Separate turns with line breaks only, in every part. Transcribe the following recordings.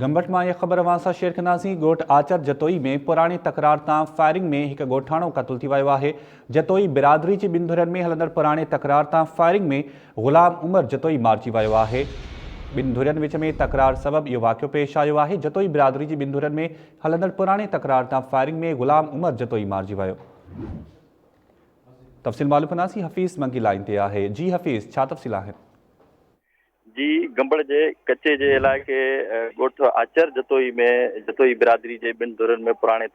گمبٽ مان اها خبر اوهان سان شيئر ڪنداسين، ڳوٺ آچر جتوئي ۾ پراڻي تڪرار تان فائرنگ ۾ هڪ ڳوٺاڻو قتل ٿي ويو آهي، جتوئي برادري جي ٻن ڌرين ۾ هلندڙ پراڻي تڪرار تان فائرنگ ۾ غلام عمر جتوئي مارجي ويو آهي، ٻن ڌرين وچ ۾ تڪرار سبب اهو واقعو پيش آيو آهي، جتوئي برادري جي ٻن ڌرين ۾ هلندڙ پراڻي تڪرار تان فائرنگ ۾ غلام عمر جتوئي مارجي ويو. تفصيل معلوم ڪنداسين حفيظ منگي لائين تي آهي، جي حفيظ ڇا تفصيل آهن؟
جي گمبڙ جي ڪچي جي علائقي ڳوٺ آچر جتوئي ۾ جتوئي برادري جي ٻن ڌرين ۾ پراڻي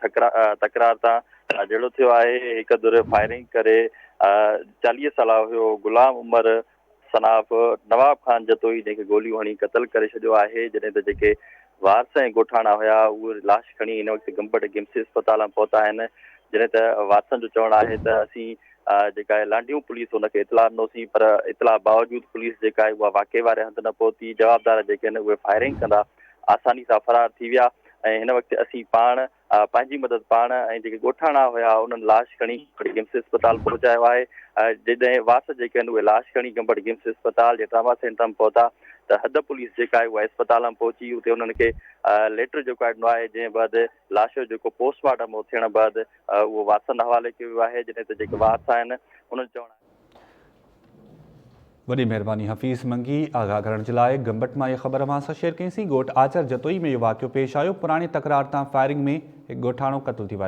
تڪرار تان جهيڙو ٿيو آهي، هڪ ڌر فائرنگ ڪري 40 سالا هيو غلام عمر صناف نواب خان جتوئي جنهن کي گوليون هڻي قتل ڪري ڇڏيو آهي، جڏهن ته جيڪي وارث ۽ ڳوٺاڻا هيا اهي لاش کڻي هن وقت گمبٽ گمس اسپتال ۾ پهتا آهن، جڏهن ته وارثن جو چوڻ آهي ته اسين جيڪا آهي لانڍيون پوليس ان کي اطلاع ڏنوسين پر اطلاع باوجود پوليس جيڪا آهي اها واقعي واري هنڌ نه پهتي، جوابدار جيڪي آهن اهي فائرنگ ڪندا آساني سان فرار ٿي ويا ۽ هن وقت اسين پاڻ پنهنجي مدد پاڻ ۽ جيڪي ڳوٺاڻا هيا انهن لاش کڻي گمبٽ گمس اسپتال پهچايو آهي جڏهن واس جيڪي آهن اهي لاش کڻي گمبٽ گمس اسپتال جي ٽراما سينٽر ۾ پهتا ته حد پوليس جيڪا آهي اها اسپتال ۾ پهچي اتي انهن کي ليٽر جيڪو آهي ڏنو آهي جنهن بعد لاش جو جيڪو پوسٽ مارٽم ٿيڻ بعد اهو وارثن حوالي ڪيو ويو آهي جڏهن ته جيڪي وارث آهن انهن جو چوڻ آهي.
وڏي مهرباني حفيظ منگي آگاهه ڪرڻ جي لاء گمبٽ مان اها خبر اوهان سان شيئر ڪئي سين ڳوٺ آچر جتوئي ۾ اهو واقعو پيش آيو پراڻي تڪرار تان فائرنگ ۾ هڪ ڳوٺاڻو قتل ٿي ويو.